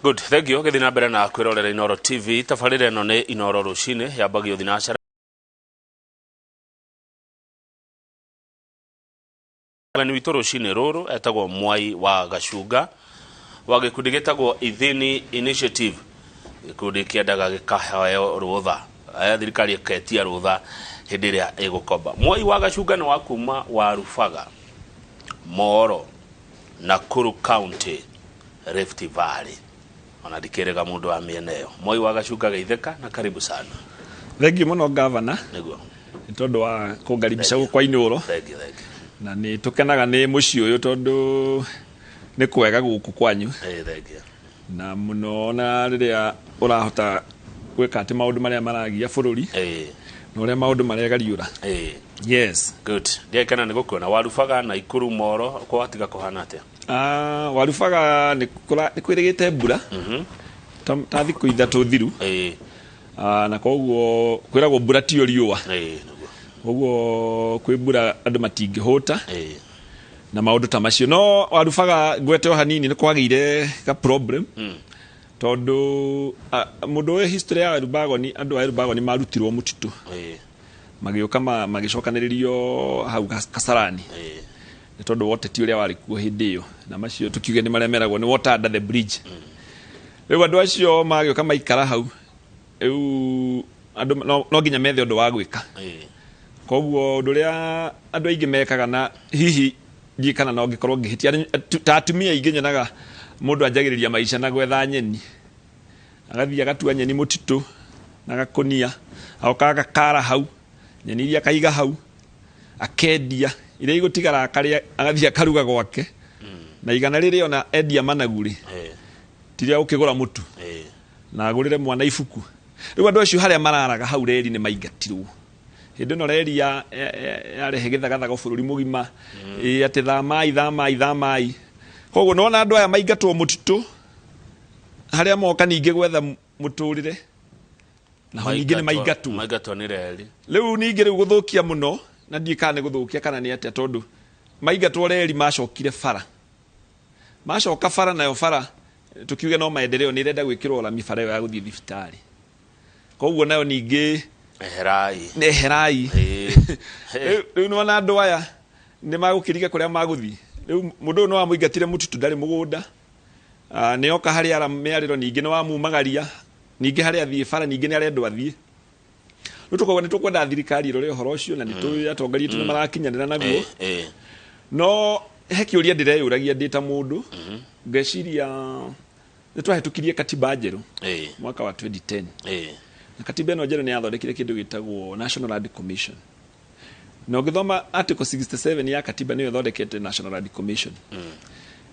Good, thank you. Gĩthiĩ na mbere na kwĩrorera Inooro TV. Tabarĩra ĩno nĩ Inooro rũcinĩ yambagio thinacara. Mũgeni witũ rũcinĩ rũrũ etagwo Mwai wa Gacunga wa gĩkundi gĩtagwo Ithini Initiative, gĩkundi kĩendaga gĩkaheo rũtha, thirikari ĩketia rũtha hĩndĩ ĩrĩa ĩgũkomba. Mwai wa Gacunga nĩ wa kuma Warubaga, Moro, Nakuru County, Rift Valley. Ona ndikĩrĩga mũndũ wa mĩena ĩyo. Mwai wa Gacunga geithĩka na karibu sana. Thengiũ mũno, gavana, Nĩguo. Nĩ tondũ wa kũngaribisha gũkũ kwa Inooro. Thank you, thank you. Na nĩ tũkenaga nĩ mũciĩ ũyũ tondũ nĩ kwega gũkũ kwanyu. Thank you. Na mũno ona rĩrĩa ũrahota gwĩka atĩ maũndũ marĩa maragia bũrũri na ũrĩa maũndũ maregariũra. Yes. Good. Ndiakena nĩ gũkuona. Warubaga na Ikuru Moro kwatiga kũhana atĩa? Ah, Warubaga nĩ kwĩrĩgĩte mbura ta thikũ 3 thiru. Ah, na koguo kwĩragwo mbura tiyo riũa. Nĩguo. Koguo kwĩ mbura andũ matingĩhũta na maũndũ ta macio. No Warubaga ngwete o hanini nĩ kwagĩire ga problem tondũ mũndũ ũĩ history ya Elbagon, andũ a Elbagon marutirwo mũtitũ magĩũka magĩcokanĩrĩrio hau Kasarani nĩ tondũ wa ũteti ũrĩa warĩ kuo hĩndĩ ĩyo, na macio tũkiuge nĩ marĩa meragwo nĩ water under the bridge. Rĩu andũ acio magĩũka maikara hau, rĩu andũ no nginya methe ũndũ wa gwĩka. Koguo ũndũ ũrĩa andũ aingĩ mekaga, na hihi ndiũĩ kana no ngĩkorwo ngĩhĩtia, ta atumia aingĩ nyonaga mũndũ anjagĩrĩria maica na gwetha nyeni, agathiĩ agatua nyeni mũtitũ na gakũnia, agoka agakara hau nyeni iria, akaiga hau, akendia iria igũtigara, akarĩa, agathiĩ akaruga gwake na igana rĩrĩ ona endia managu rĩ, tiria ũkĩgũra mũtu na agũrĩre mwana ibuku. Rĩu andũ acio harĩa mararaga hau reri nĩ maingatirwo hĩndĩ ĩno reri yarehe gĩthagathago bũrũri mũgima, atĩ thamai, thamai, thamai. Koguo nona andũ aya maingatwo mũtitũ harĩa moka ningĩ gwetha mũtũrĩre naho ningĩ nĩ maingatwo. Maingatwo nĩ reri. Rĩu ningĩ rĩu gũthũkia mũno, na ndiũĩ kana nĩ gũthũkia kana nĩ atĩa, tondũ maingatwo reri macokire bara, macoka bara nayo bara tukiuge no maendeleo nĩ ĩrenda gwĩkĩrwo rami bara ĩyo ya gũthiĩ thibitarĩ, koguo nayo ningĩ eherai. Eherai. Rĩu nĩwona andũ aya nĩ magũkĩriga kũrĩa magũthiĩ. Rĩu mũndũ ũyũ nĩ wamũingatire mũtitũ, ndarĩ mũgũnda. Ah, nĩ oka harĩa ara mĩarĩro, ningĩ nĩ wamumagaria, ningĩ harĩa athiĩ bara ningĩ nĩ arendwo athiĩ. Rĩu tũkauga nĩ tũkwenda thirikari ĩrore ũhoro ũcio, na nĩ tũĩ atongoria aitũ nĩ marakinyanĩra naguo. No he kĩũria ndĩreyũragia ndĩ ta mũndũ, ngeciria nĩ twahĩtũkirie katiba njerũ mwaka wa 2010, na katiba ĩno njerũ nĩ yathondekire kĩndũ gĩtagwo National Land Commission, na ũngĩthoma article 67 ya katiba, nĩyo ĩthondekete National Land Commission,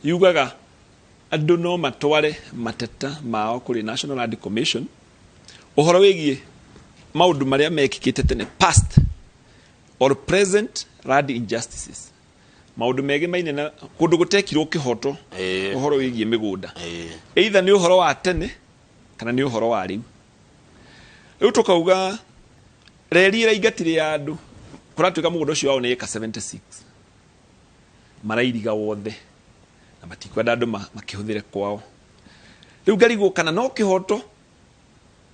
yugaga andũ no matware mateta mao kũrĩ National Land Commission ũhoro wĩgiĩ maũndũ marĩa mekĩkĩte tene, past or present land injustices, maũndũ megemaine na kũndũ gũtekirwo kĩhoto, ũhoro wĩgiĩ mĩgũnda, either nĩ ũhoro wa tene kana nĩ ũhoro wa rĩu. Rĩu tũkauga reri ĩraingatire ya andũ, kũratuĩka mũgũnda ũcio wao nĩ ĩka 76 marairiga wothe na matikwenda andũ makĩhũthĩre kwao. Rĩu ngarigwo kana no kĩhoto,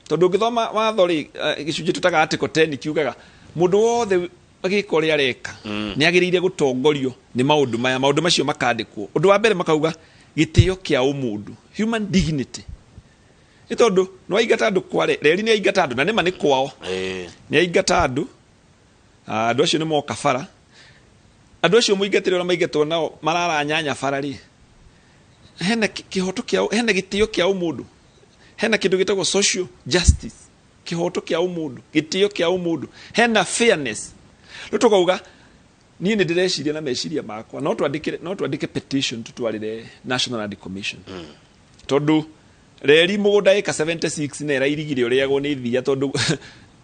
tondũ ũngĩthoma watho rĩ, gĩcunjĩ tũtaga article 10 kiugaga mũndũ wothe agĩka ũrĩa areka nĩ agĩrĩire gũtongorio nĩ maũndũ maya. Maũndũ macio makandĩkwo. Ũndũ wa mbere makauga gĩtĩo kĩa ũmũndũ, human dignity, nĩ tondũ nĩ waingata andũ kware reri, nĩ aingata andũ na nĩma nĩ kwao, nĩ aingata andũ. Ah, andũ acio nĩ moka bara, andũ acio mũingatĩre ũrĩa maingatwo nao marara nyanya bara rĩ, hena kĩhoto kĩa, hena gĩtĩo kĩa ũmũndũ, hena kĩndũ gĩtagwo social justice, kĩhoto kĩa ũmũndũ, gĩtĩo kĩa ũmũndũ, hena fairness. Rĩu tũkauga niĩ nĩ ndĩreciria na meciria makwa no twandĩke petition tũtwarĩre National Land Commission, tondũ reri mũgũnda ĩka 76 na ĩrairigire ũrĩagwo nĩ thia, tondũ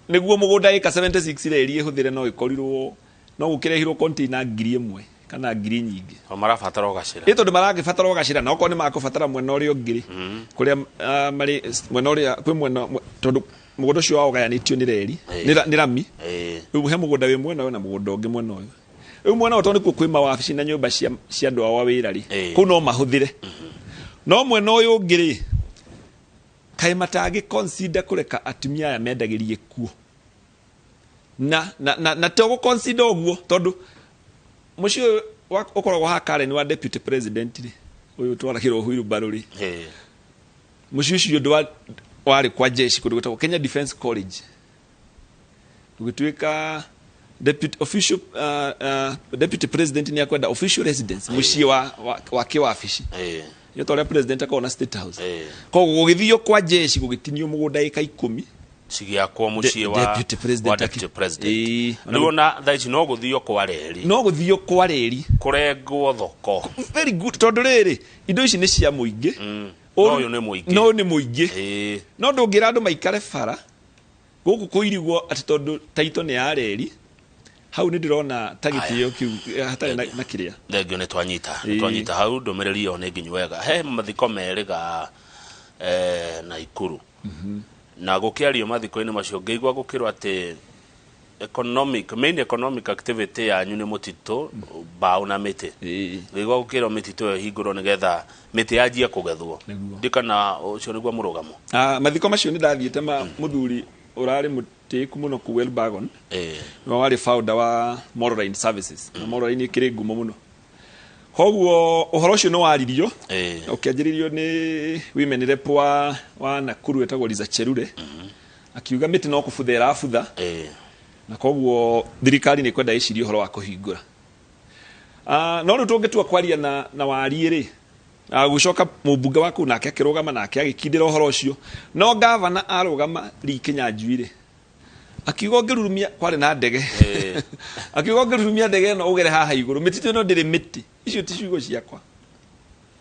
nĩguo mũgũnda ĩka 76 reri ĩhũthĩre no ĩkorirwo no gũkĩrehirwo container 1000 kana ngiri nyingĩ. O marabatara ũgacĩra. Ĩ, tondũ maragĩbatara ũgacĩra, na okorwo nĩ makũbatara mwena ũrĩa ũngĩ rĩ, kũrĩa marĩ mwena ũrĩa kwĩ mwena tondũ mũgũnda ũcio wao ũgayanĩtio nĩ reri, nĩ rami. Rĩu he mũgũnda wĩ mwena ũyũ na mũgũnda ũngĩ mwena ũyũ. Rĩu mwena ũyũ tondũ nĩkuo kwĩ mawabici na nyũmba cia andũ ao a wĩra rĩ, kũu no mahũthĩre, no mwena ũyũ ũngĩ rĩ Kaĩ matangĩ consider kũreka atumia aya mendagĩrie kuo na na na, na to gũ consider ũguo tondũ mũciĩ ũyũ ũkoragwo haha Karen wa deputy president rĩ, ũyũ ũtwaragĩrwo wheelbarrow rĩ, mũciĩ ũcio ndwa warĩ kwa jeshi kũndũ gwĩtagwo Kenya Defence College, gũgĩtuĩka deputy official deputy president nĩ akwenda official residence, mũciĩ wa kĩwabici, nĩ ta ũrĩa president akoragwo na State House. Koguo gũgĩthio kwa jeshi, gũgĩtinio mũgũnda ĩka 10 cigĩakwo mũciĩ wa deputy president wa deputy president. Ĩĩ. Rĩu ona thaa ici no gũthio kwa reri. No gũthio kwa reri. Kũrengwo thoko. Very good, tondũ rĩrĩ, indo ici nĩ cia mũingĩ. No ũyũ nĩ mũingĩ. No nĩ mũingĩ. No ndũngĩra andũ maikare bara gũkũ kũirigwo atĩ tondũ taito nĩ ya reri. Hau nĩ ndĩrona ta gĩtĩo kĩu hatarĩ na kĩrĩa. Thengio, nĩ twanyita, nĩ twanyita hau. Ndũmĩrĩri ĩyo nĩ nginyu wega. He mathiko merĩga Naikuru na gũkĩario mathiko-inĩ macio ngĩigua gũkĩrwo atĩ main economic activity yanyu nĩ mũtitũ, mbaũ na mĩtĩ. Ngĩigua gũkĩrwo mĩtitũ ĩyo ĩhingũrwo nĩgetha mĩtĩ yanjie kũgethwo. Ndikana ũcio nĩguo mũrũgamo. Ah, mathiko macio nĩ ndathiĩte ma mũthuri ũrarĩ mũtĩĩku mũno kũu Elbagon, nĩwe warĩ founder wa Moroline Services, na Moroline ĩkĩrĩ ngumo mũno. Koguo ũhoro ũcio nĩ waririo, ũkĩanjĩrĩrio nĩ women rep wa Nakuru etagwo Liza Cherure, akiuga mĩtĩ no kũbutha ĩrabutha, na koguo thirikari nĩ kwenda ĩcirie ũhoro wa kũhingũra. Ah, no rĩu tũngĩtua kwaria na wariĩ rĩ, gũcoka mũmbunge wa kũu nake akĩrũgama, nake agĩkindĩra ũhoro ũcio. No gavana arũgama Lee Kinyanjui rĩ, akiuga ũngĩrurumia, kwarĩ na ndege, akiuga ũngĩrurumia ndege ĩno ũgere haha igũrũ, mĩtitũ ĩno ndĩrĩ mĩtĩ. Icio ti ciugo ciakwa.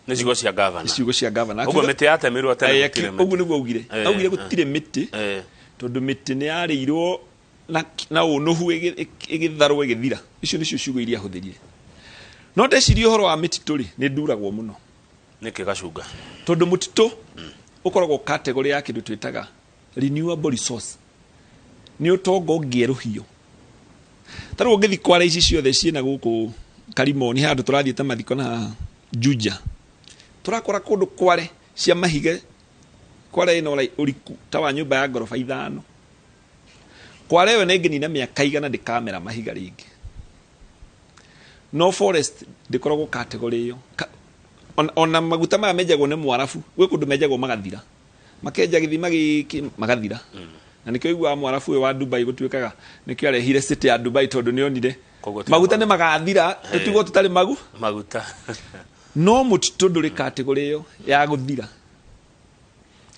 Nĩ ciugo cia gavana. Nĩ ciugo cia gavana. Ũguo mĩtĩ yatemirwo tene gũtirĩ mĩtĩ. Ũguo nĩguo augire. Augire gũtirĩ mĩtĩ tondũ mĩtĩ nĩ yarĩirwo na ũnũhu, ĩgĩtharwo ĩgĩthira. Icio nĩcio ciugo iria ahũthĩrire. No ndeciria ũhoro wa mĩtitũ rĩ, nĩ nduragwo mũno. Nĩkĩ, Gacunga? Tondũ mũtitũ ũkoragwo category ya kĩndũ twĩtaga renewable resource, nĩ ũtonga ũngĩerũhio. Ta rĩu ũngĩthiĩ kwara ici ciothe ciĩna gũkũ Karimoni, handũ tũrathiĩte mathiko na Juja, tũrakora kũndũ kware cia mahiga, kware ĩna ũriku ta wa nyũmba ya ngoroba 5. Kware ĩyo nĩ ĩngĩnina mĩaka 100 ndĩkamera mahiga rĩngĩ. No forest ndĩkoragwo category ĩyo. Ona maguta maya menjagwo nĩ Mwarabu, gwĩ kũndũ menjagwo magathira, makenja gĩthima gĩkĩ magathira. Na nĩkĩo ũiguaga Mwarabu ũyũ wa Dubai gũtuĩkaga nĩkĩo arehire city ya Dubai, tondũ nĩonire Koguo ti maguta nĩ magathira, tũtigwo tũtarĩ maguta. No mũtitũ ndũrĩ category ĩyo ya gũthira.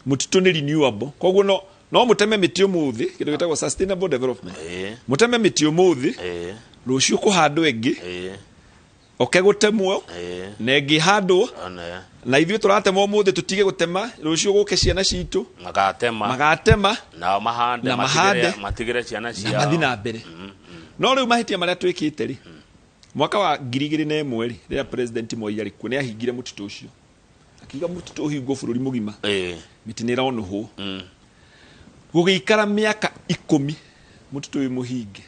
Mũtitũ nĩ renewable, koguo no mũteme mĩtĩ ũmũthĩ, kĩndũ gĩtagwo sustainable development. Mũteme mĩtĩ ũmũthĩ, rũciũ kũhandwo ĩngĩ, oke gũtemwo na ĩngĩ ĩhandwo. Na ithuĩ tũratema ũmũthĩ, tũtige gũtema, rũciũ gũke ciana citũ magatema, magatema, nao mahande, na mahande, matigĩre ciana na ciao. Mathiĩ na mbere. No rĩu mahĩtia marĩa twĩkĩte rĩ, mwaka wa 2001 rĩ, rĩrĩa president Moi arĩ kuo, nĩ ahingire mũtitũ ũcio, akiuga mũtitũ ũhingwo bũrũri mũgima, mĩtĩ nĩ ĩronũhwo. Gũgĩikara mĩaka 10 mũtitũ ũyũ mũhinge,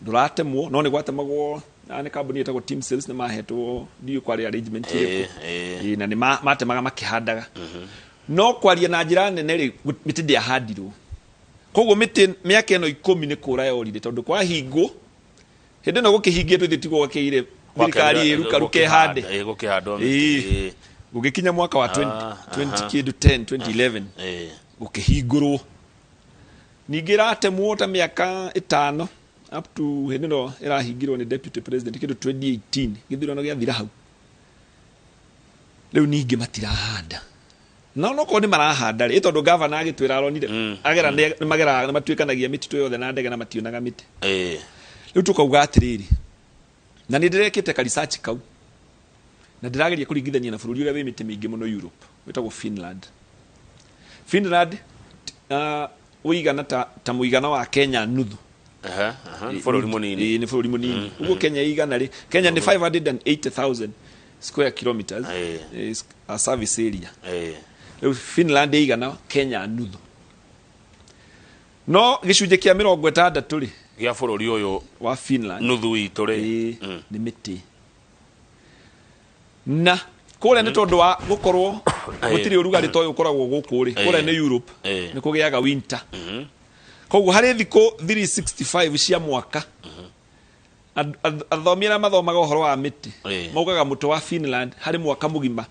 ndũratemwo, no nĩ gwatemagwo na nĩ kambuni ĩtagwo Team Sales, nĩ mahetwo, ndiũĩ kwarĩ arrangement ĩrĩkũ. Ĩĩ, na nĩ matemaga makĩhandaga. No kwaria na njĩra nene rĩ, mĩtĩ ndĩahandirwo. Koguo mĩtĩ mĩaka ĩno 10 nĩ kũra yorire, tondũ kwahingwo hĩndĩ ĩno gũkĩhingĩtwo ithuĩ tiguo gwakĩire thirikari ĩrukaruke ĩhande. Gũkĩhandwo mĩtĩ. Gũgĩkinya mwaka wa 20 20 kĩndũ 10 2011, gũkĩhingũrwo ningĩ, ĩratemwo ta mĩaka 5 up to hĩndĩ ĩno ĩrahingirwo nĩ deputy president kĩndũ 2018. Gĩthurano gĩathira hau, rĩu ningĩ matirahanda. No nokorwo nĩ marahanda rĩ, tondũ gavana agĩtwĩra aronire agera nĩ mageraga nĩ matuĩkanagia mĩtitũ yothe na ndege na mationaga mĩtĩ. Rĩu tũkauga atĩrĩrĩ, na nĩ ndĩrekĩte ka research kau, na ndĩrageria kũringithania na bũrũri ũrĩa wĩ mĩtĩ mĩingĩ mũno Europe wĩtagwo Finland. Finland ũigana ta mũigana wa Kenya nuthu. Aha, aha, nĩ bũrũri mũnini. Ĩĩ, nĩ bũrũri mũnini ũguo. Kenya ĩigana rĩ, Kenya nĩ 580,000 square kilometers is a service area. Rĩu Finland ĩigana Kenya nuthu, no gĩcunjĩ kĩa 60 rĩ gĩa bũrũri ũyũ wa Finland, nuthu itũ rĩ, ĩĩ, nĩ mĩtĩ. Na kũrĩa nĩ tondũ wa gũkorwo Gũtirĩ ũrugarĩ ta ũyũ ũkoragwo gũkũ rĩ, kũrĩa nĩ Europe nĩ kũgĩaga winter. Koguo harĩ thikũ 365 cia mwaka, athomi arĩa mathomaga ũhoro wa mĩtĩ maugaga mũtĩ wa Finland harĩ mwaka mũgima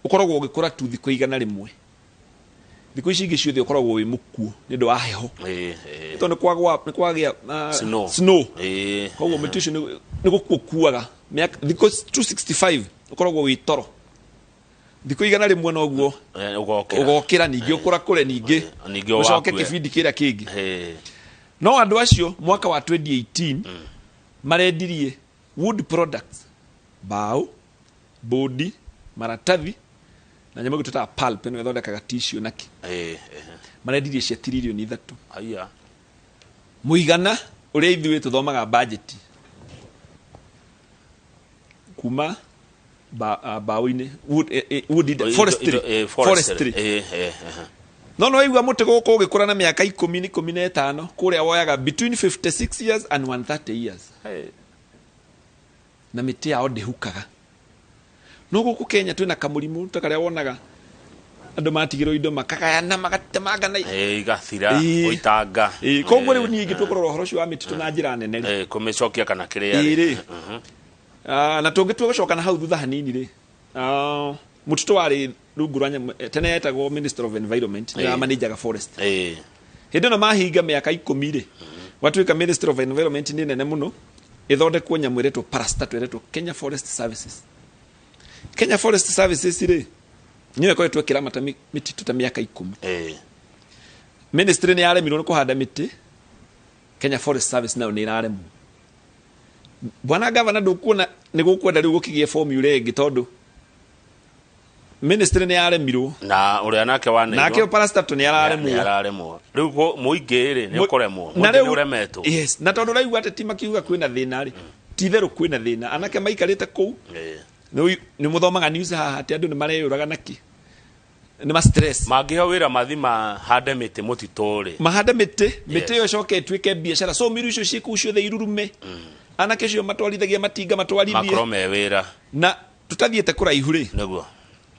ũkoragwo ũgĩkũra tu thikũ 100. Thikũ ici ingĩ ciothe ũkoragwo wĩ mũkuũ nĩ ũndũ wa heho, tondũ nĩ kwagĩa Snow. Snow. Koguo mĩtĩ ũcio nĩ gũkua ũkuaga. Thikũ 265 ũkoragwo wĩ toro, thikũ 100 noguo Ũgokĩra. Ũgokĩra ningĩ ũkũrakũre ningĩ, Ningĩ ũcoke wakue. Kĩbindi kĩrĩa kĩngĩ. No andũ acio mwaka wa 2018 marendirie wood products, mbaũ, bodi, maratathi na nyamũ ĩngĩ twĩtaga pulp, ĩno ĩthondekaga tissue naki, marendirie cia tiririoni 3. Aya. Mũigana ũrĩa ithuĩ tũthomaga budget kuma mbaũ-inĩ, wood, forestry. Forestry. No no waigua mũtĩ gũkũ ũgĩkũra na mĩaka 10 15, kũrĩa woyaga between 56 years and 130 years. Na mĩtĩ yao ndĩhukaga. No gũkũ Kenya twĩna kamũrimũ ta karĩa wonaga andũ matigĩrwo indo makagayana magatemangana. Igathira. Gũitanga. Koguo rĩu niĩ ingĩtua kũrora ũhoro ũcio wa mĩtitũ na njĩra nene rĩ, Kũmĩcokia kana kĩrĩa ĩĩ rĩ. Rĩ. Ah, na tũngĩtua gũcoka na hau thutha hanini rĩ, mũtitũ warĩ rungu rwa nyamũ tene yetagwo Minister of Environment, nĩyo manajaga forest. Hĩndĩ ĩno mahinga mĩaka 10 rĩ, gwatuĩka Minister of Environment nĩ nene mũno, ĩthondekwo nyamũ ĩretwo parastatal ĩretwo Kenya Forest Services. Kenya Forest Services rĩ, nĩyo ĩkoretwo ĩkĩramata mĩtitũ ta mĩaka 10. Ministry nĩ yaremirwo nĩ kũhanda mĩtĩ, Kenya Forest Service nayo nĩ ĩraremwo. Bwana gavana, ndũkuona nĩ gũkwenda rĩu gũkĩgĩe formula ĩngĩ, tondũ ministry nĩ yaremirwo Na ũrĩa nake waneirwo nake parastatal nĩ araremwo. Nĩ araremwo. Rĩu mũingĩ rĩ, nĩ ũkũremwo. Na Mũingĩ nĩ rĩu ũremetwo. Yes, na tondũ ũraigua ateti makiuga kwĩna thĩna rĩ, ti itherũ kwĩna thĩna, anake maikarĩte kũu. Nĩ mũthomaga news haha atĩ andũ nĩ mareyũraga naki nĩ ma stress. Mangĩheo wĩra mathi mahande mĩtĩ mũtitũ rĩ, Mahande mĩtĩ, mĩtĩ ĩyo ĩcoke ĩtuĩke biacara, so miru icio ciĩ kũu ciothe irurume, anake acio matwarithagia matinga matwarithie, makorwo me wĩra. Na tũtathiĩte kũraihu rĩ,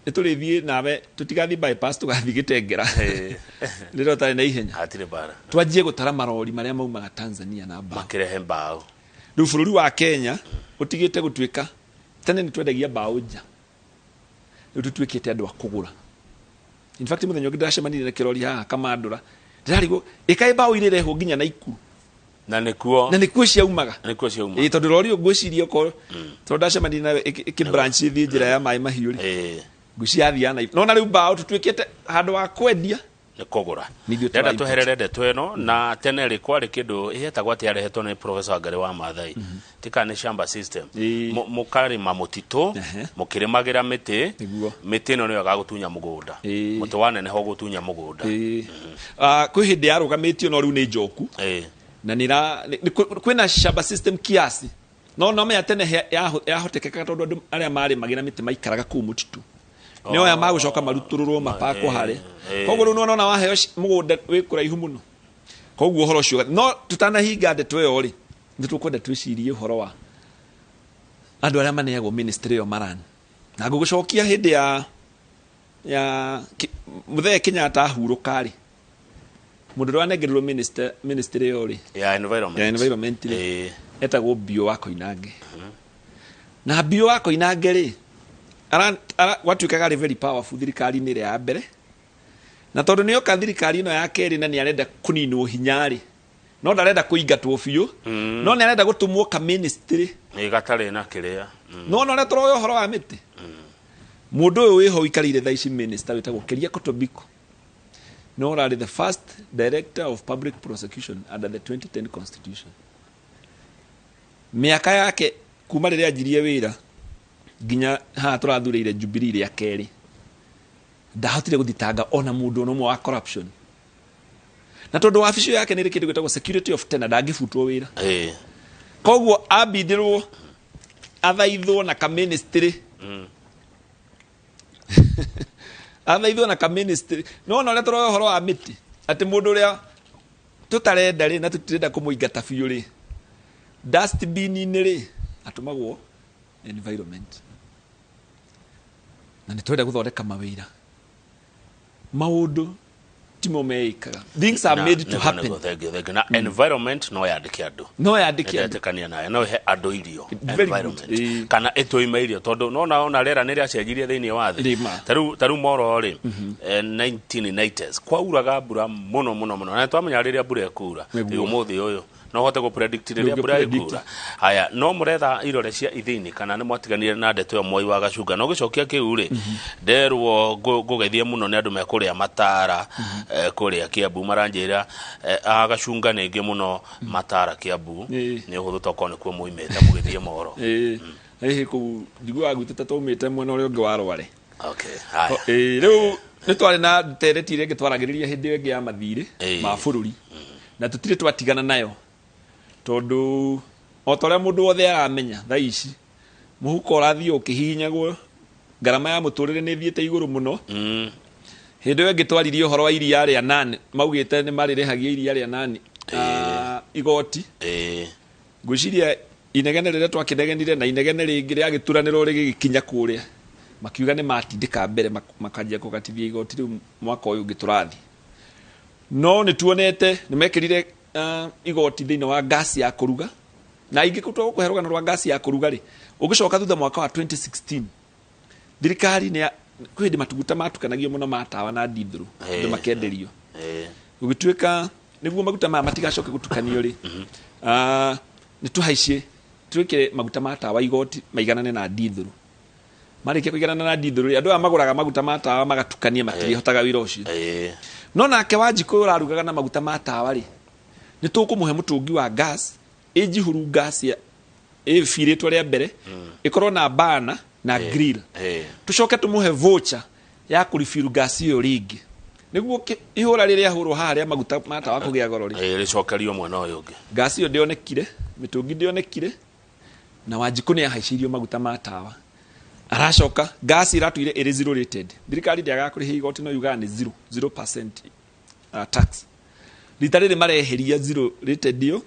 nĩ tũrĩthiĩ nawe, tũtigathiĩ bypass, tũgathiĩ Gĩtengera rĩrĩa ũtarĩ na ihenya. Hatirĩ bara. Twanjie gũtara marori marĩa maumaga Tanzania na mbaũ, makĩrehe mbaũ. Rĩu bũrũri wa Kenya ũtigĩte gũtuĩka, tene nĩ twendagia mbaũ nja, rĩu tũtuĩkĩte andũ a kũgũra. In fact, mũthenya ũngĩ ndĩracemanirie na kĩrori haha Kamandũra, ndĩrarigwo ĩkaĩ mbaũ irĩrehwo nginya Naikuru. Na nĩkuo Na nĩkuo ciaumaga. Nĩkuo ciauma. Ĩ, tondũ rori ũyũ ngwĩciria okorwo tondũ ndacemanirie nayo ĩkĩ branch ĩthiĩ njĩra ya maĩ mahiũ rĩ, ngwĩciria yathiaga Naikuru. No na rĩu mbaũ tũtuĩkĩte handũ wa kwendia nĩ kũgũra. Nĩ ithuĩ Ndenda tũra-import. tweherere ndeto ĩno. Na tene rĩ, kwarĩ kĩndũ ĩhetagwo atĩ yarehetwo nĩ Professor Wangari wa Maathai, tika nĩ shamba system. Mũkarĩma mũtitũ, mũkĩrĩmagĩra mĩtĩ. Mĩtĩ ĩno nĩyo ĩgagũtunya mũgũnda. Mũtĩ waneneha ũgũtunya mũgũnda. Ah, kwĩ hĩndĩ yarũgamĩtio, no rĩu nĩ njoku na kwĩna shamba system kiasi, no menya tene yahotekekaga tondũ andũ arĩa marĩmagĩra mĩtĩ maikaraga kũu mũtitũ, nĩ oya magũcoka marutũrũrwo mapakwo harĩa. Koguo rĩu nĩwona waheo mũgũnda wĩ kũraihu mũno, koguo ũhoro ũcio. No tũtanahinga ndeto ĩyo rĩ, nĩ tũkwenda twĩcirie ũhoro wa andũ arĩa maneagwo ministry ĩyo maran, na ngũgũcokia hĩndĩ ya mũthee Kenyatta ahurũka rĩ, mũndũ ũrĩa wanengerirwo ministry ĩyo rĩ, ya environment, ya environment rĩ, etagwo Bio wa Koinange. Na Bio wa Koinange rĩ, gwatuĩkaga arĩ very powerful thirikari-inĩ ĩrĩa ya mbere, na tondũ nĩoka thirikari ĩno ya kerĩ na nĩ arenda kũninwo hinya rĩ, no ndarenda kũingatwo biũ, no nĩ arenda gũtũmwo ka ministry Ĩ, gatarĩ na kĩrĩa. No na ũrĩa tũroya ũhoro wa mĩtĩ, mũndũ ũyũ wĩho ũikarĩire thaa ici minister wĩtagwo Keriako Tobiko no ũrarĩ the first director of public prosecution under the 2010 constitution. Mĩaka yake kuma rĩrĩa anjirie wĩra nginya haha tũrathurĩire Jubilee rĩa kerĩ, ndahotire gũthitanga ona mũndũ ona ũmwe wa corruption, na tondũ wabici ĩyo yake nĩ ĩrĩ kĩndũ gĩtagwo security of tenure, ndangĩbutwo wĩra. Koguo ambindirwo athaithwo na kaministry, athaithwo na kaministry. No na ũrĩa tũroya ũhoro wa mĩtĩ, atĩ mũndũ ũrĩa tũtarenda rĩ, na tũtirenda kũmũingata biũ rĩ, dustbin-inĩ rĩ, atũmagwo environment. Na nĩ twenda gũthondeka mawĩra. Maũndũ timo meĩkaga, things are made to happen. Nĩguo, thank you, thank you. Na environment no yandĩke andũ. No yandĩke andũ. Ndetĩkania nawe, no ĩhe andũ irio. Very good. Environment. Kana ĩtũime irio, tondũ nona ona rĩera nĩ rĩacenjirie thĩinĩ wa thĩ. Rĩma. Ta rĩu moro rĩ, 1990s kwauraga mbura mũno mũno mũno, na twamenya rĩrĩa mbura ĩkura. Nĩguo. Ũmũthĩ ũyũ no hote gũ predict rĩrĩa Ndũngĩ mbura predict. ĩkura. Haya, no mũretha irore cia ithini kana nĩ mwatiganire na ndeto ĩyo Mwai wa Gacunga? No gĩcokia kĩu rĩ, nderwo ngũgeithie mũno nĩ andũ mekũrĩa Matara, kũrĩa Kiambu, maranjĩra a Gacunga nĩ aingĩ mũno Matara Kiambu. Nĩ ũhũthũ tokorwo nĩkuo muimĩte mũgĩthiĩ mohoro. Ĩĩ, hihi kũu njiguaga gwitũ ta twaumĩte mwena ũrĩa ũngĩ wa Rware. Okay, haya. Ĩĩ, rĩu nĩ twarĩ na ndereti ĩrĩa ĩngĩ twaragĩrĩria hĩndĩ ĩyo ĩngĩ ya mathirĩ ma bũrũri, na tũtirĩ twatigana nayo, tondũ o ta ũrĩa mũndũ wothe aramenya thaa ici, mũhuko ũrathiĩ ũkĩhihinyagwo, ngarama ya mũtũrĩre nĩ ĩthiĩte igũrũ mũno. Hĩndĩ ĩyo ĩngĩ twaririe ũhoro wa iria rĩa nani, maugĩte nĩ marĩrĩhagia iria rĩa nani igoti. Ngwĩciria inegene rĩrĩa twakĩnegenire na inegene rĩngĩ rĩagĩturanĩrwo rĩgĩkinya kũrĩa, makiuga nĩ matindĩka mbere makanjia kũgatithia igoti rĩu mwaka ũyũ ũngĩ tũrathiĩ. No nĩ tuonete nĩ mekĩrire igoti thĩinĩ wa gas ya kũruga, na ingĩtua gũkũhe rũgano rwa gas ya kũruga rĩ, ũngĩcoka thutha mwaka wa 2016, thirikari nĩ kwĩ hĩndĩ matuguta matukanagio mũno ma tawa na ndithũrũ, andũ makenderio. Gũgĩtuĩka nĩguo maguta maya matigacoke gũtukanio rĩ, nĩ tũhaicie twĩkĩre maguta ma tawa igoti maiganane na ndithũrũ. Marĩkia kũiganana na ndithũrũ rĩ, andũ aya magũraga maguta ma tawa magatukania matirĩhotaga wĩra ũcio. No nake Wanjikũ ũyũ ũrarugaga na maguta ma tawa rĩ, nĩ tũkũmũhe mũtũngi wa gas ĩnjihũru, gas ya ĩbirĩtwo rĩa mbere, ĩkorwo na bana na grill. Tũcoke tũmũhe voucher ya kũribiru gas ĩyo rĩngĩ, nĩguo ihũra rĩrĩa hũrwo haha rĩa maguta ma tawa kũgĩa goro rĩ, Rĩcokerio mwena ũyũ ũngĩ. Gas ĩyo ndĩonekire, mĩtũngi ndĩonekire, na Wanjikũ nĩ ahaicĩirio maguta ma tawa. Aracoka gas ĩratũire ĩrĩ zero rated, thirikari ndĩagaga kũrĩhia igoti, no yugaga nĩ 0 0% tax. Rita rĩrĩ mareheria zero rated ĩyo,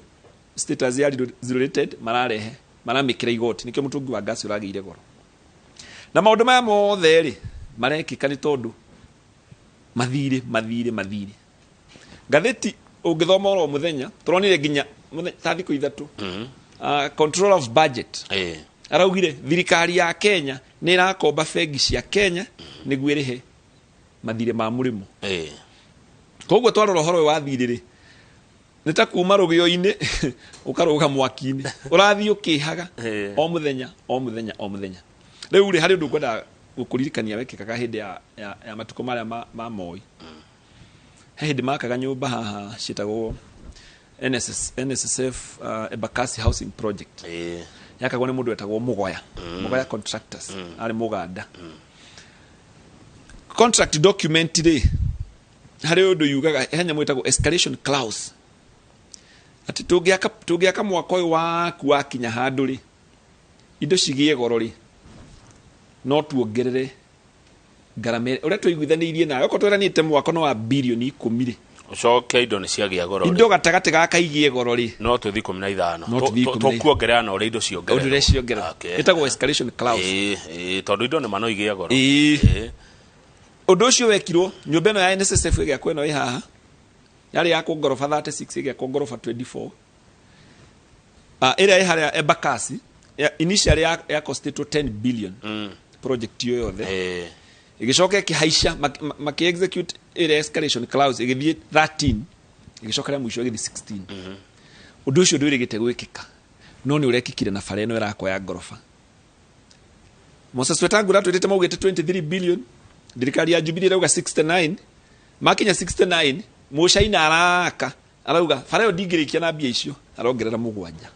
status ya zero rated, mararehe maramĩkĩra igoti, nĩkĩo mũtũngi wa gas ũragĩire goro. Na maũndũ maya mothe rĩ, marekĩka nĩ tondũ mathirĩ, mathirĩ, mathirĩ. Ngathĩti ũngĩthoma oro mũthenya, tũronire nginya ta thikũ 3, control of budget araugire thirikari ya Kenya nĩ ĩrakomba bengi cia Kenya nĩguo ĩrĩhe mathirĩ ma mũrĩmo. Koguo twarora ũhoro ũyũ wa thirĩ rĩ, nĩ ta kuma rũgĩo-inĩ ũkarũga mwaki-inĩ, ũrathiĩ ũkĩhaga o mũthenya, o mũthenya, o mũthenya. Rĩu rĩ, harĩ ũndũ ngwendaga gũkũririkania wekĩkaga hĩndĩ ya matukũ marĩa ma Moi. He hĩndĩ makaga nyũmba haha ciĩtagwo NSS, NSSF, Embakasi Housing Project. Yakagwo nĩ mũndũ wetagwo Mũgoya, Mũgoya Contractors, arĩ Mũganda. Contract document rĩ, harĩ ũndũ yugaga, he nyamũ ĩtagwo escalation clause, atĩ tũngĩaka mwaka ũyũ waku wakinya handũ rĩ, indo cigĩe goro rĩ, no tuongerere ngarama ũrĩa tũiguithanĩirie nawe. Okorwo tweranĩte mwako no wa birioni 10 rĩ, Ũcoke indo nĩ ciagĩa goro rĩ, indo gatagatĩ gaka igĩe goro rĩ, no tũthiĩ 15. No tũthiĩ 15. Tũkuongerera na ũrĩa indo ũndũ ciongererwo. ũrĩa ciongerera. Ĩtagwo escalation clause. Ĩĩ, tondũ indo nĩ ma no igĩe goro. Ũndũ ũcio wekirwo nyũmba ĩno ya NSSF ĩgĩakwo, ĩno ĩ haha, yarĩ yakwo ngoroba 36, ĩgĩakwo ngoroba 24. Ĩrĩa ĩ harĩa Embakasi initially ya costĩtwo 10 billion project ĩyo yothe. Ĩgĩcoka ĩkĩhaica, maki execute ĩrĩa escalation clause, ĩgĩthiĩ 13, ĩgĩcoka rĩa mũico ĩgĩthiĩ 16. Ũndũ ũcio ndwĩrĩgĩte gwĩkĩka, no nĩ ũrekĩkire na bara ĩno ĩrakwo ya ngoroba. Moses Wetangula twĩtĩte maugĩte 23 billion, thirikari ya Jubilee ĩrauga 69. Makinya 69, mũcaina araka arauga bara ĩyo ndingĩrĩkia na mbia icio, arongerera mũgwanja.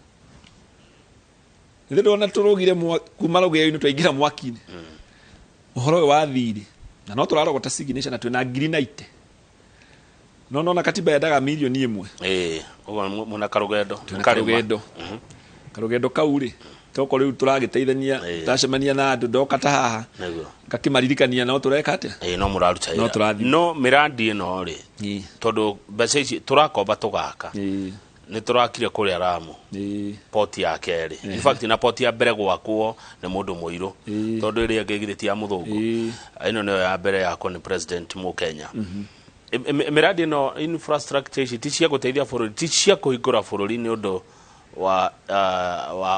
Nĩ ndona tũrũgire kuma rũgĩo-inĩ twaingĩra mwaki-inĩ ũhoro ũyũ wa thirĩ, na no tũrarogota signature na twĩna ngiri naite, no nona katiba yendaga mirioni 1. Ĩĩ, ũguo mũna karũgendo. Twĩna Karĩma. Karũgendo kau rĩ, toko rĩu tũragĩteithania, tacemania na andũ ndoka ta haha, ngakĩmaririkania no tũreka atĩa. Ĩĩ, no mũraruta No wĩra. tũrathiĩ. No mĩrandi ĩno rĩ, tondũ mbeca ici tũrakomba tũgaka, Nĩ tũrakire kũrĩa Ramu poti ya kerĩ. In fact, na poti ya mbere gwakwo nĩ mũndũ mũirũ, tondũ ĩrĩa ĩngĩ githĩ ti ya mũthũngũ? Ĩno nĩyo ya mbere yakwo nĩ president Mũkenya. Mĩradi ĩno, infrastructure ici ti cia gũteithia bũrũri, ti cia kũhingũra bũrũri nĩ ũndũ wa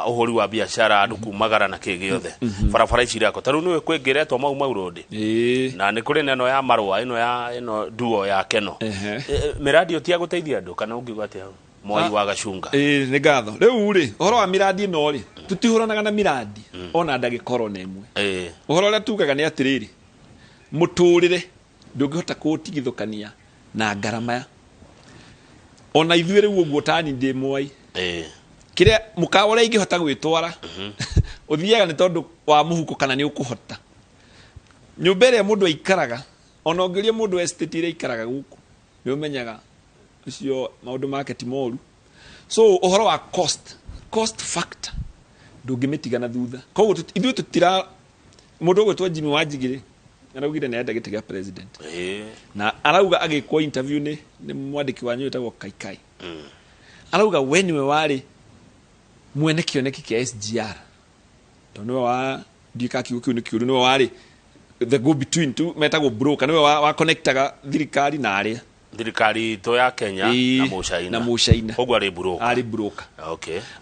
ũhũri wa biacara, andũ kumagara na kĩ gĩothe. Barabara ici irakwo ta rĩu nĩwe kwĩngĩretwo Mau Mau Road, na nĩ kũrĩ na ĩno ya marũa, ĩno ya ĩno duo ya Keno. Mĩradi ĩyo ti ya gũteithia andũ, kana ũngiuga atĩa hau, Mwai wa Gacunga? Ĩĩ, nĩ ngatho. Rĩu rĩ, ũhoro wa mĩradi ĩno rĩ, tũtihũranaga na mĩradi ona ndagĩka oro na ĩmwe. Ũhoro ũrĩa tugaga nĩ atĩrĩrĩ, mũtũrĩre ndũngĩhota kũũtigithũkania na ngarama. Ona ithuĩ rĩu ũguo, tani ndĩ Mwai, kĩrĩa mũkawa ũrĩa ingĩhota gwĩtwara ũthiaga nĩ tondũ wa mũhuko, kana nĩ ũkũhota nyũmba ĩrĩa mũndũ aikaraga. Ona ũngĩũria mũndũ estate ĩrĩa aikaraga gũkũ, nĩ ũmenyaga ũcio maũndũ make ti moru. So ũhoro wa cost factor ndũngĩmĩtiga na thutha. Koguo ithuĩ tũtira mũndũ ũgwĩtwo Jimmy Wanjigiri araugire nĩ arenda gĩtĩ gĩa president, na arauga agĩkwo interview nĩ mwandĩki wanyu wĩtagwo Kaikai, arauga we nĩwe warĩ mwene kĩoneki kĩa SGR, tondũ nĩwe wa ndiũĩ kana kiugo kĩu nĩ kĩũru, nĩwe warĩ the go between tu metagwo broker, nĩwe wa connectaga thirikari na arĩa thirikari itũ ya Kenya na Mũcaina. Na Mũcaina. Koguo arĩ broker. Arĩ broker.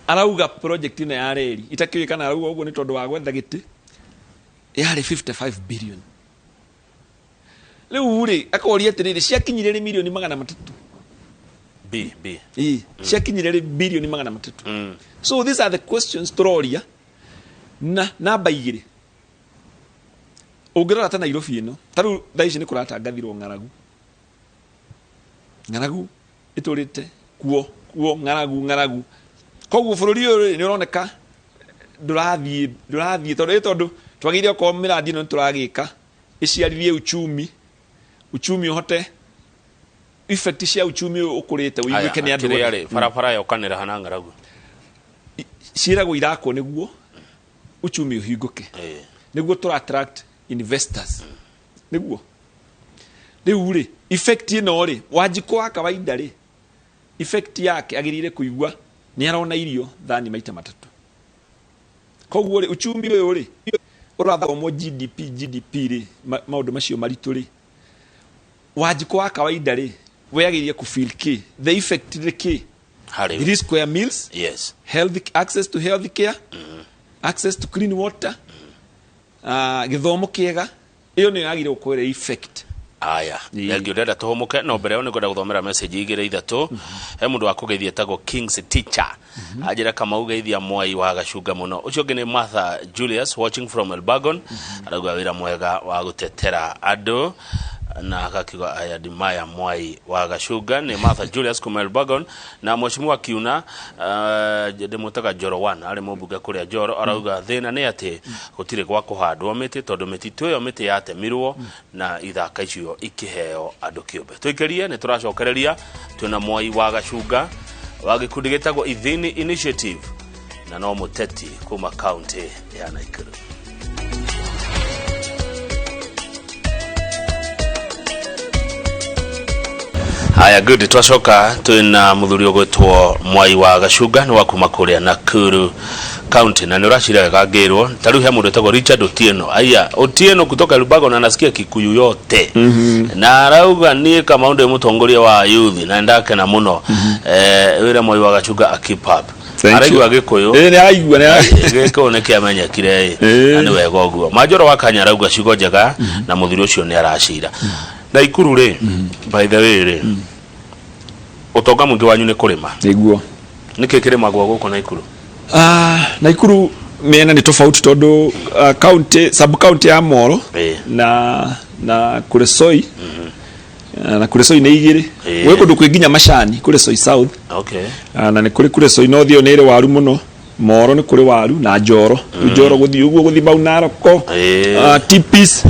Arauga project ĩno ya reri, itakĩũĩ kana arauga ũguo nĩ tondũ wa gwetha gĩtĩ, yarĩ 55 billion. Rĩu rĩ, akoria atĩrĩrĩ, ciakinyire rĩ mirioni 300? B B. Ĩĩ, ciakinyire rĩ birioni 300? So these are the questions tũroria. Na namba igĩrĩ, ũngĩrora ta Nairobi ĩno, ta rĩu thaa ici nĩ kũratangathirwo ng'aragu. Ng'aragu ĩtũrĩte kuo kuo, ng'aragu, ng'aragu. Koguo bũrũri ũyũ rĩ, nĩ ũroneka ndũrathiĩ tondũ twagĩrĩire okorwo mĩradi ĩno nĩ tũragĩka ĩciarithie uchumi, uchumi ũhote, effect cia uchumi ũyũ ũkũrĩte ũiguĩke nĩ andũ kĩrĩa othe. Rĩ, barabara yokanĩra hana ng'aragu? Ciĩragwo irakwo nĩguo uchumi ũhingũke, nĩguo tũra attract investors, nĩguo rĩu rĩ effect ĩno rĩ, Wanjikũ wa kawaida rĩ, effect yake agĩrĩire kũigua nĩ arona irio thani maita matatũ. Koguo rĩ, uchumi ũyũ rĩ ũrathomwo GDP, GDP rĩ, maũndũ macio maritũ rĩ, Wanjikũ wa kawaida rĩ, we agĩrĩire kũ feel kĩ, the effect nĩ kĩ? Harĩ three square meals, health, access to health care, access to clean water, gĩthomo kĩega. Ĩyo nĩyo yagĩrĩire gũkorwo ĩrĩ effect. Aya, thengio. Ndĩrenda tũhũmũke, no mbere ĩyo nĩngwenda gũthomera message igĩrĩ ithatũ. He mũndũ wa kũgeithia etagwo Kings Teacher, anjĩra Kamau geithia Mwai wa Gacunga mũno. Ũcio ũngĩ nĩ Martha Julius watching from Elbagon, arauga wĩra mwega wa gũtetera andũ, na akakiuga I admire Mwai wa Gacunga. Nĩ Martha Julius kuma Elbagon. Na mheshimiwa Kiuna, ndĩmwĩtaga Njoro one, arĩ mũmbunge kũrĩa Njoro, arauga thĩna nĩ atĩ gũtirĩ gwa kũhandwo mĩtĩ, tondũ mĩtitũ ĩyo mĩtĩ yatemirwo na ithaka icio ikĩheo andũ kĩũmbe. Tũikĩrie, nĩ tũracokereria twĩna Mwai wa Gacunga wa gĩkundi gĩtagwo Ithini Initiative, na no mũteti kuma kaunti ya Naikuru. Haya, good. Twacoka twina muthuri ũgwĩtwo Mwai wa Gacunga, nĩ wa kuma kũrĩa Nakuru County, na nĩ ũracira wega ngĩrwo. Ta rĩu he mũndũ wĩtagwo Richard Otieno, aya Otieno kutoka Lubago, na nasikia Kikuyu yote, na arauga niĩ Kamau ndĩ mũtongoria wa youth na ndakena mũno. Wĩra Mwai wa Gacunga a keep up. Thank you. Araigua Gĩkũyũ. Ĩĩ, nĩ araigua, nĩ Gĩkũyũ nĩ kĩamenyekire ĩ. Na nĩ wega ũguo. Manjoro wa Kanya arauga ciugo njega na mũthuri ũcio nĩ aracira. Naikuru rĩ, by the way rĩ, ũtonga mũingĩ wanyu nĩ kũrĩma? Nĩguo. Nĩkĩ kĩrĩmagwo gũkũ Naikuru? Naikuru mĩena nĩ tofauti, tondũ county, sub county ya Moro na Kuresoi, na Kuresoi nĩ igĩrĩ. Gwĩ kũndũ kwĩ nginya macani Kuresoi South. Na nĩ kũrĩ Kuresoi North, ĩyo nĩ ĩrĩ waru mũno. Moro nĩ kũrĩ waru na Njoro. Rĩu Njoro gũthiĩ ũguo, gũthiĩ Mau Naroko, Tipis,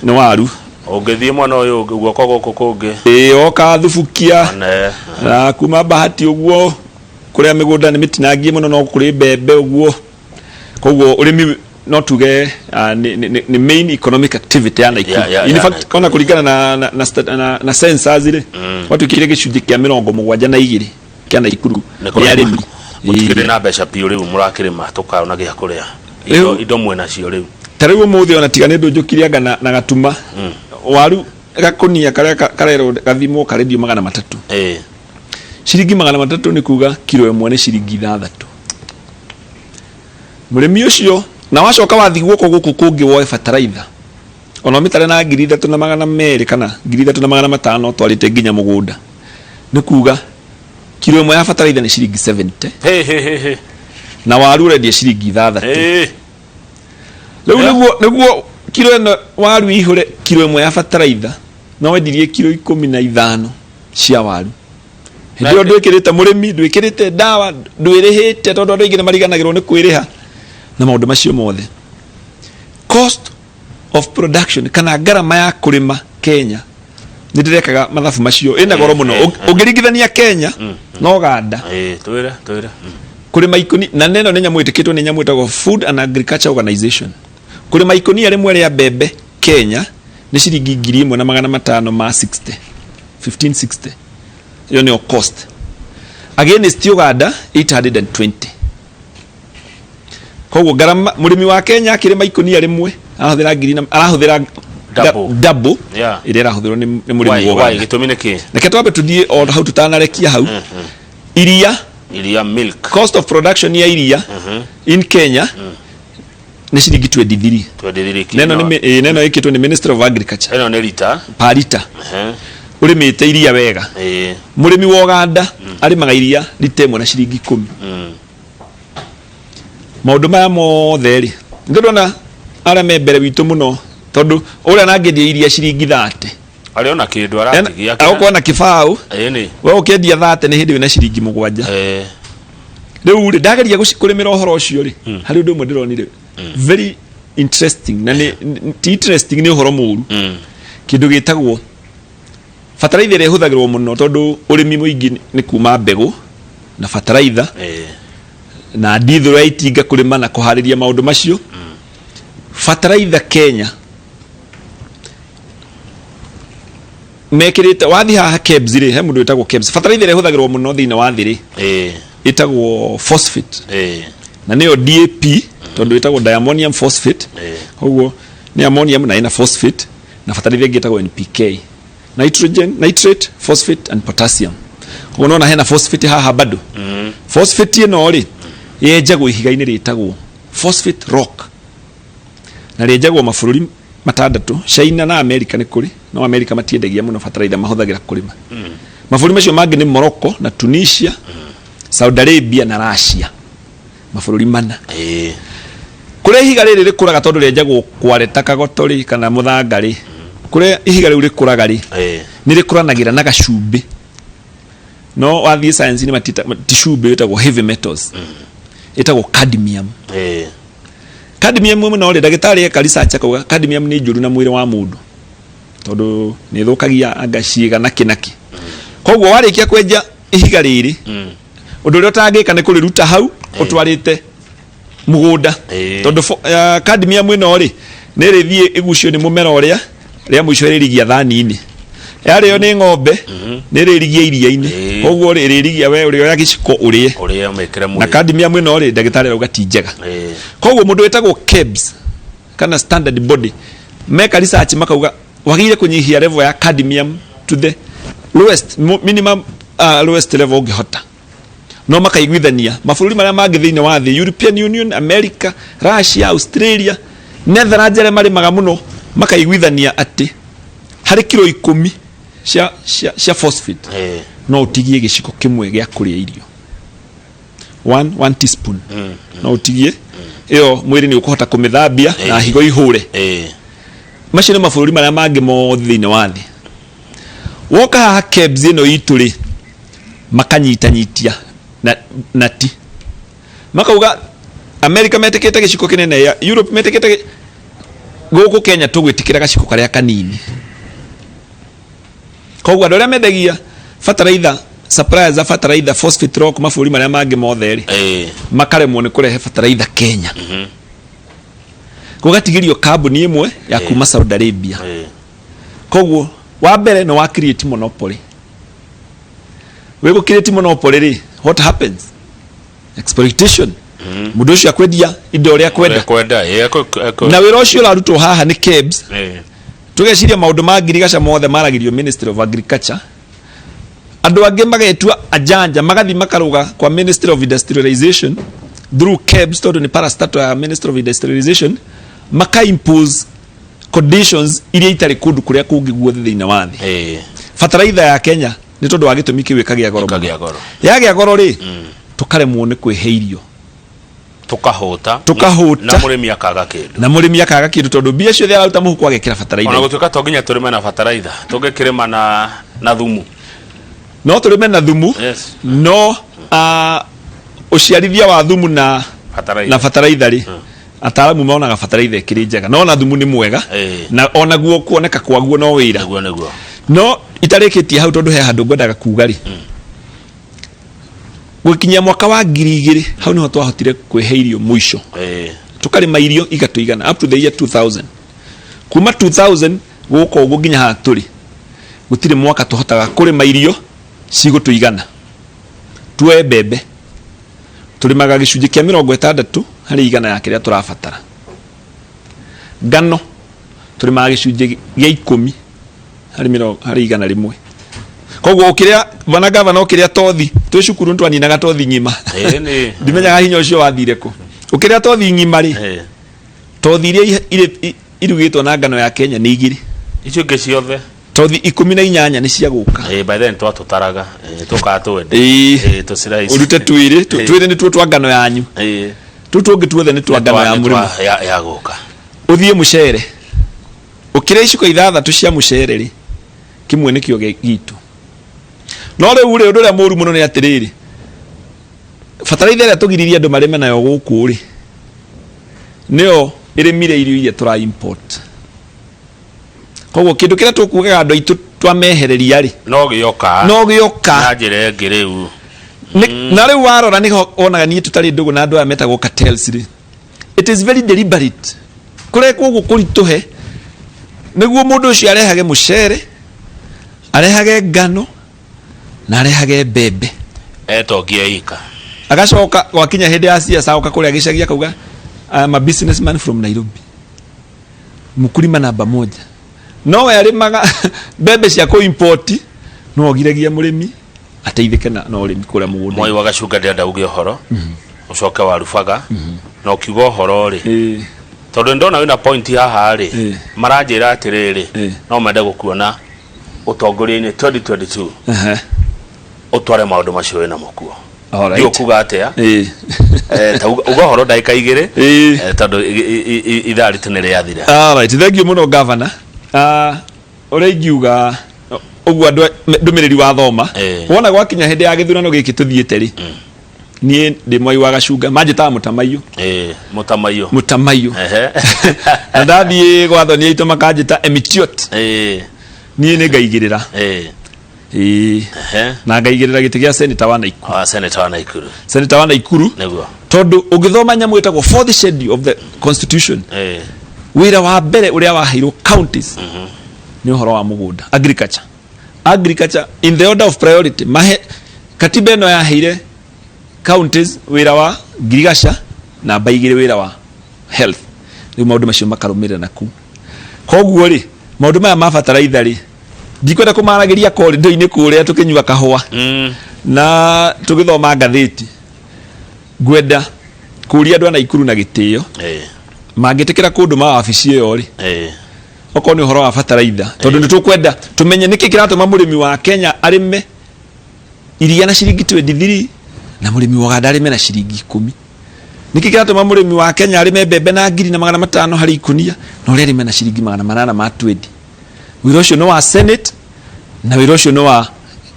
nĩ waru. Ũngĩthiĩ mwena ũyũ ũngĩ, guoko gũkũ kũngĩ? Ĩĩ, oka Thubukia Ne. na kuma Bahati ũguo, kũrĩa mĩgũnda nĩ mĩtinangie mũno, no kũrĩ mbembe ũguo. Koguo ũrĩmi no tuge nĩ main economic activity ya Naikuru. In ya fact, Naikuru. ona kũringana na census rĩ, gwatuĩkire gĩcunjĩ kĩa 72. kĩa Naikuru Nĩ nĩ arĩmi. Mũtikĩrĩ na mbeca biũ rĩu, mũrakĩrĩma tũkaona gĩa kũrĩa. Rĩu- Indo mwĩnacio rĩu. Ta rĩu ũmũthĩ ona tiga nĩ ndũnjũkire anga na gatuma waru gakũnia karĩa karerwo gathimwo karendio 300. Ciringi 300 nĩ kuga kiro ĩmwe nĩ ciringi 6. Mũrĩmi ũcio na wacoka wathi guoko gũkũ kũngĩ woe bataraitha ona ũmĩtare na 3200 kana 3500 ũtwarĩte nginya mũgũnda, nĩ kuga kiro ĩmwe ya bataraitha nĩ ciringi 70. He he he he. Na waru ũrendia ciringi 6. Rĩu nĩguo kiro ĩno waru ihũre kiro ĩmwe ya bataraitha, no wendirie kiro 15 cia waru. Hĩndĩ ĩyo ndwĩkĩrĩte mũrĩmi, ndwĩkĩrĩte ndawa, ndwĩrĩhĩte, tondũ andũ aingĩ nĩ mariganagĩrwo nĩ kwĩrĩha na maũndũ macio mothe. Cost of production kana ngarama ya kũrĩma Kenya, nĩ ndĩrekaga mathabu macio, ĩna goro mũno ũngĩringithania Kenya na Uganda. Twĩre twĩre. Kũrĩma ikũni na neno nĩ nyamũ ĩtĩkĩtwo nĩ nyamũ ĩtagwo Food and Agriculture Organization. Kũrĩma ikũnia rĩmwe rĩa mbembe Kenya nĩ ciringi 1560, 1560, ĩyo nĩyo cost, against Uganda 820. Koguo ngarama mũrĩmi wa Kenya akĩrĩma ikũnia rĩmwe arahũthĩra ngiri na arahũthĩra Double. Double ĩrĩa ĩrahũthĩrwo nĩ mũrĩmi Why wa why Uganda. Gĩtũmi nĩ kĩ? Reke twambe tũthiĩ o hau tũtanarekia hau. Iria. Iria, milk. Cost of production ya iria in Kenya nĩ ciringi 23. 23. Neno nĩ neno ĩkĩtwo nĩ Ministry of Agriculture. Ĩno nĩ rita? Per lita. Ũrĩmĩte iria wega. Mũrĩmi wa Uganda arĩmaga iria rita ĩmwe na ciringi 10. Maũndũ maya mothe rĩ, nĩ ndona arĩa me mbere witũ mũno, tondũ ũrĩa nangĩendia iria ciringi 30 Arĩ ona kĩndũ aratigia. Agũkorwo na kĩbaũ. Ĩĩ nĩ. We ũkĩendia 30 nĩ hĩndĩ wĩna ciringi 7. Rĩu rĩ, ndageria kũrĩmĩra ũhoro ũcio rĩ, harĩ ũndũ ũmwe ndĩronire very interesting, na nĩ ti interesting, nĩ ũhoro mũru. Kĩndũ gĩtagwo bataraitha ĩrĩa ĩhũthagĩrwo mũno, tondũ ũrĩmi mũingĩ nĩ kuma mbegũ na bataraitha na ndithũrũ ya itinga kũrĩma na kũharĩria maũndũ macio. Bataraitha Kenya mekĩrĩte wathi haha KEBS rĩ, he mũndũ wĩtagwo KEBS. Bataraitha ĩrĩa ĩhũthagĩrwo mũno thĩinĩ wa thĩ rĩ, ĩtagwo phosphate na nĩyo DAP, tondũ ĩtagwo diammonium phosphate. Koguo nĩ ammonium na ĩna phosphate, na bataraitha ĩngĩ ĩtagwo NPK, nitrogen, nitrate, phosphate and potassium. Koguo nona hena phosphate haha bado. Phosphate ĩno rĩ, yenjagwo ihiga-inĩ rĩtagwo phosphate rock, na rĩenjagwo mabũrũri matandatũ. China na America nĩ kũrĩ, no America matiendagia mũno bataraitha, mahũthagĩra kũrĩma. Mabũrũri macio mangĩ nĩ Morocco na Tunisia, Saudi Arabia na Russia, mabũrũri mana. Kũrĩa ihiga rĩrĩ rĩkũraga, tondũ rĩenjagwo kware ta kagoto rĩ kana mũthanga rĩ, kũrĩa ihiga rĩu rĩkũraga rĩ, nĩ rĩkũranagĩra na gacumbĩ. No wathiĩ science-inĩ ti cumbĩ, wĩtagwo heavy metals, ĩtagwo cadmium. Cadmium mũno rĩ, ndagĩtarĩ eka research akauga cadmium nĩ njũru na mwĩrĩ wa mũndũ, tondũ nĩ ĩthũkagia anga ciĩga nakĩ nakĩ. Koguo warĩkia kwenja ihiga rĩrĩ, ũndũ ũrĩa ũtangĩka nĩ kũrĩruta hau ũtwarĩte mũgũnda, tondũ cadmium ĩno rĩ, nĩ ĩrĩthiĩ ĩgucio nĩ mũmera ũrĩa rĩa mũico ĩrĩrigia thani-inĩ, yarĩo nĩ ng'ombe, nĩ ĩrĩrigia iria-inĩ. Koguo rĩ, ĩrĩrigia we ũrĩoya gĩciko ũrĩe. Ũrĩa ũmĩkĩre Na mwĩrĩ. Cadmium ĩno rĩ, ndagĩtarĩ arauga ti njega. Koguo mũndũ wĩtagwo KEBS kana standard body meka research makauga wagĩrĩire kũnyihia level ya cadmium to the lowest minimum, lowest level ũngĩhota. No makaiguithania mabũrũri marĩa mangĩ thĩinĩ wa thĩ, European Union, America, Russia, Australia, Netherlands, arĩa marĩmaga mũno, makaiguithania atĩ harĩ kiro 10 cia phosphate no ũtigie gĩciko kĩmwe gĩa kũrĩa irio, one teaspoon, no ũtigie ĩyo, mwĩrĩ nĩ ũkũhota kũmĩthambia na higo ihũre. Macio nĩ mabũrũri marĩa mangĩ mothe thĩinĩ wa thĩ. Woka haha KEBS ĩno itũ rĩ, makanyitanyitia na ti makauga America metĩkĩte gĩciko kĩnene, ya Europe metĩkĩte gũkũ Kenya tũgwĩtĩkĩra gaciko karĩa kanini. Koguo andũ arĩa mendagia bataraitha, suppliers a bataraitha phosphate rock mabũrũri marĩa mangĩ mothe rĩ, makaremwo nĩ kũrehe bataraitha Kenya, gũgatigĩrio kambuni ĩmwe ya kuma Saudi Arabia. Koguo wa mbere nĩ wa create monopoly. Wĩ gũkĩrĩti monopoly rĩ, what happens? Exploitation. Mũndũ ũcio akwendia indo ũrĩa akwenda. Kwenda ĩ Na wĩra ũcio ũrarutwo haha nĩ KEBS. Tũgeciria maũndũ ma ngirigaca mothe maragĩrio Ministry of Agriculture. Andũ angĩ magetua ajanja, magathi makarũga kwa Ministry of Industrialization through KEBS, tondũ nĩ parastatal ya Ministry of Industrialization, maka impose conditions iria itarĩ kũndũ kũrĩa kũngĩ guothe thĩinĩ wa thĩ. Bataraitha ya Kenya nĩ tondũ wa gĩtũmi kĩu ĩkagĩa goro mũno. Ĩkagĩa goro. Yagĩa goro rĩ, tũkaremwo nĩ kwĩhe irio. Tukahũta. Tukahũta. Na mũrĩmi akaga kĩndũ. Na mũrĩmi akaga kĩndũ tondũ mbia ciothe araruta mũhuko agekĩra bataraitha. Ona gũtuĩka to nginya tũrĩme na bataraitha, tũngĩkĩrĩma na thumu. No tũrĩme na thumu. Yes. No ũciarithia wa thumu na Bataraitha. Na bataraitha rĩ, ataaramu monaga bataraitha ĩkĩrĩ njega, no na thumu nĩ mwega. Na onaguo kuoneka kwaguo no wĩra. Nĩguo, nĩguo. No itarĩkĩtie hau, tondũ he handũ ngwendaga kuga rĩ, gũkinyia mwaka wa 2000, hau niho twahotire kwĩhe irio mũico. Tũkarĩma irio igatũigana up to the year 2000. Kuma 2000 gũka ũguo nginya haha tũrĩ, gũtirĩ mwaka tũhotaga kũrĩma irio cigũtũigana. Tuoe mbembe, tũrĩmaga gĩcunjĩ kĩa 60% ya kĩrĩa tũrabatara. Ngano tũrĩmaga gĩcunjĩ gĩa 10 harĩ mĩrongo harĩ 100. Koguo ũkĩrĩa, bwana gavana, ũkĩrĩa tothi, twĩ cukuru nĩtwaninaga tothi ng'ima. Ĩĩ, nĩ. Ndimenyaga hinya ũcio wathire kũ. Ũkĩrĩa tothi ng'ima rĩ, tothi iria irugĩtwo na ngano ya Kenya nĩ igĩrĩ. Icio ingĩ ciothe? Tothi 18 nĩ cia gũka. Ĩĩ, by then twatũtaraga. Ĩĩ, tũkaga twende. Ĩĩ. Ĩĩ, tũciraici. Ũrute twĩrĩ, twĩrĩ nĩtuo twa ngano yanyu. Tũu tũngĩ tuothe nĩ twa ngano ya mũrĩmo. Ya gũka. Ũthiĩ mũcere, ũkĩrĩa iciko ithathatũ cia mũcere rĩ, kĩmwe nĩkĩo gitũ. No rĩu rĩ, ũndũ ũrĩa mũru mũno nĩ atĩrĩrĩ, bataraitha ĩrĩa tũgiririe andũ marĩme nayo gũkũ rĩ, nĩyo ĩrĩmire irio iria tũra import. Koguo kĩndũ kĩrĩa tũkugaga andũ aitũ twamehereria rĩ, no gĩoka no gĩoka na njĩra ĩngĩ rĩu. Na rĩu warora nĩho wonaga niĩ tũtarĩ ndũgũ na andũ aya metagwo cartels rĩ, it is very deliberate kũrekwo ũguo kũritũhe nĩguo mũndũ ũcio arehage mũcere, arehage ngano na arehage mbembe. Etogie ika. Agacoka gwakinya hĩndĩ ya siasa oka kũrĩa gĩcagi akauga, "I'm a businessman from Nairobi, mkulima namba moja." No we arĩmaga mbembe cia kũ import, no ogiragia mũrĩmi ateithĩke na ũrĩmi kũrĩa mũgũnda. Mwai wa Gacunga, ndĩrenda uge ũhoro, ũcoke warubaga na ũkiuga ũhoro rĩ, tondũ ndona wĩna point haha rĩ, maranjĩra atĩrĩrĩ, no mende gũkuona ũtongoria-inĩ 2022, ũtware maũndũ macio wĩna mũkuo. Alright. Ndiũ kuga atĩa. Ta uga ũhoro ndagĩka 2, tondũ ithaa ritũ nĩ rĩathira. Alright, thank you mũno, governor. Ũrĩa ingiuga ũguo, andũ ndũmĩrĩri wathoma, wona gwakinya hĩndĩ ya gĩthurano gĩkĩ tũthiĩte rĩ, niĩ ndĩ Mwai wa Gacunga, manjĩtaga Mũtamaiyũ. Ĩĩ, Mũtamaiyũ. Mũtamaiyũ. Na ndathiĩ gwathoni aitũ makanjĩta Emitiot. Niĩ nĩ ngaigĩrĩra. Ĩĩ. Na ngaigĩrĩra gĩtĩ gĩa senator wa Naikuru. Wa senator wa Naikuru. Senator wa Naikuru. Nĩguo. Tondũ ũngĩthoma nyamũ ĩtagwo fourth schedule of the constitution, wĩra wa mbere ũrĩa waheirwo counties nĩ ũhoro wa mũgũnda, agriculture. Agriculture in the order of priority, mahe katiba ĩno yaheire counties wĩra wa ngirigaca, namba 2 wĩra wa health, rĩu maũndũ macio makarũmĩrĩra na kuu. Koguo rĩ, maũndũ maya ma bataraitha rĩ, ndikwenda kũmaragĩria korido-inĩ kũrĩa tũkĩnyua kahũa na tũgĩthoma ngathĩti. Ngwenda kũria andũ a Naikuru na gĩtĩo, mangĩtĩkĩra kũndũma wabici ĩyo rĩ, okorwo nĩ ũhoro wa bataraitha, tondũ nĩ tũkwenda tũmenye nĩkĩ kĩratũma mũrĩmi wa Kenya arĩme iria na ciringi 23 na mũrĩmi wa Uganda arĩme na ciringi 10. Nĩkĩ kĩratũma mũrĩmi wa Kenya arĩme mbembe na 1500 harĩ ikunia na ũrĩa arĩme na ciringi 800 ma 20? Wĩra ũcio nĩ wa Senate na wĩra ũcio nĩ wa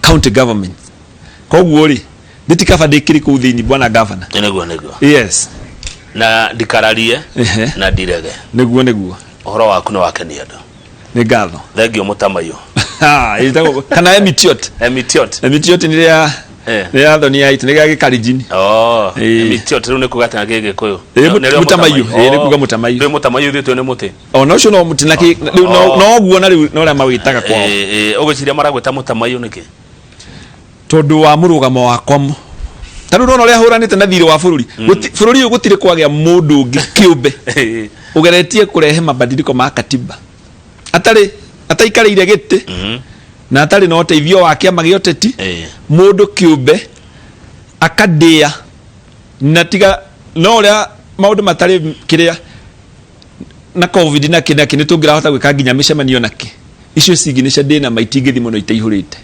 county government. Koguo rĩ, ndĩtikaba ndĩkĩrĩ kũu thĩinĩ, bwana governor. Nĩguo, nĩguo. Yes. Na ndikararie na ndirege. Nĩguo, nĩguo. Ũhoro waku nĩ wakenia andũ. Nĩ ngatho. Thank you, Mũtamaiyũ. Ha, ĩtagwo kana Emitiot. Emitiot. Emitiot nĩ rĩa nĩ rĩa thoni ya itu, nĩ rĩa gĩkarijini. Oh, Emitiot rĩu nĩ kuga atĩ na Gĩgĩkũyũ? Nĩrĩo Mũtamaiyũ. Ĩĩ, nĩ kuga Mũtamaiyũ. Rĩu Mũtamaiyũ ithuĩ twĩ nĩ mũtĩ. Ona ũcio no mũtĩ na rĩu Oh. no guo, na rĩu no ũrĩa mawĩtaga kwao. Ũgwĩciria maragwĩta Mũtamaiyũ nĩkĩ? Tondũ wa mũrũgamo wakwa ta rĩu nona ũrĩa hũranĩte na thirĩ wa bũrũri. Bũrũri ũyũ gũtirĩ kwagĩa mũndũ ũngĩ kĩũmbe ũgeretie kũrehe mabadiliko ma katiba atarĩ ataikarĩire gĩtĩ na atarĩ na ũteithio wa kĩama gĩa ũteti. Mũndũ kĩũmbe akandĩa na tiga no ũrĩa maũndũ matarĩ kĩrĩa na COVID na kĩ na kĩ, nĩ tũngĩrahota gwĩka nginya mĩcemanio na kĩ. Icio signature ndĩna ma itingĩthi mũno itaihũrĩte,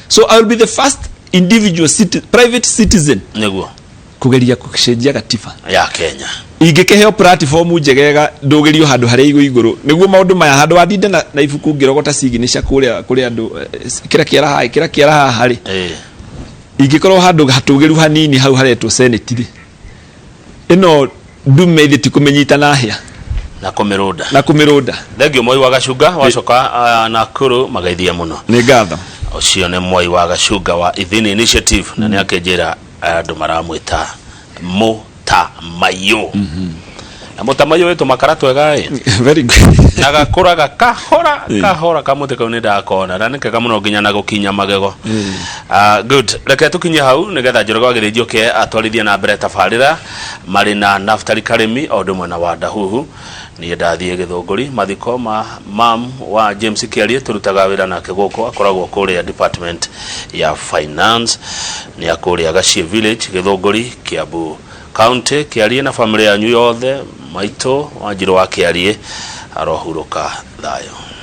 so I will be the first individual private citizen kũgeria gũcenjia gatiba ya Kenya. Ingĩkĩheo platform njegega, ndũgĩrio handũ harĩa igũ igũrũ nĩguo maũndũ maya, handũ wandinde na ibuku ngĩrogota signature kũrĩa kũrĩ andũ, kĩra kĩara haha, kĩra kĩara haha rĩ, ingĩkorwo handũ hatũgĩru hanini hau haretwo Senate rĩ, ĩno ndume ithĩ ti kũmĩnyita na hĩa na kũmĩrũnda. Na kũmĩrũnda. Thengio, Mwai wa Gacunga. Wacoka Nakuru magaithia mũno. Nĩ ngatho. Ũcio nĩ Mwai wa Gacunga wa Ithini Initiative, na nĩ akĩnjĩra andũ maramwĩta Mũtamaiyũ, na Mũtamaiyũ wĩ tũmakara twega ĩ. Very good. Na gakũraga kahora kahora. Kamũtĩ kau nĩ ndakona na nĩ kega mũno nginya na gũkinya magego. Good, reke tũkinye hau nĩgetha Njoroge wa Gĩthĩnji oke atwarithie na mbere tabarĩra marĩ na Naftali Karĩmi o ũndũ ũmwe na wa Ndahuhu. Niĩ ndathiĩ Gĩthũngũri mathiko ma mam wa James Kĩarie, tũrutaga wĩra nake gũkũ, akoragwo kũrĩa department ya finance, nĩ akũrĩa Gaciĩ village, Gĩthũngũri, Kiambu County. Kĩarie na famĩlĩ yanyu yothe, maitũ Wanjirũ wa Kĩarie arohurũka thayũ.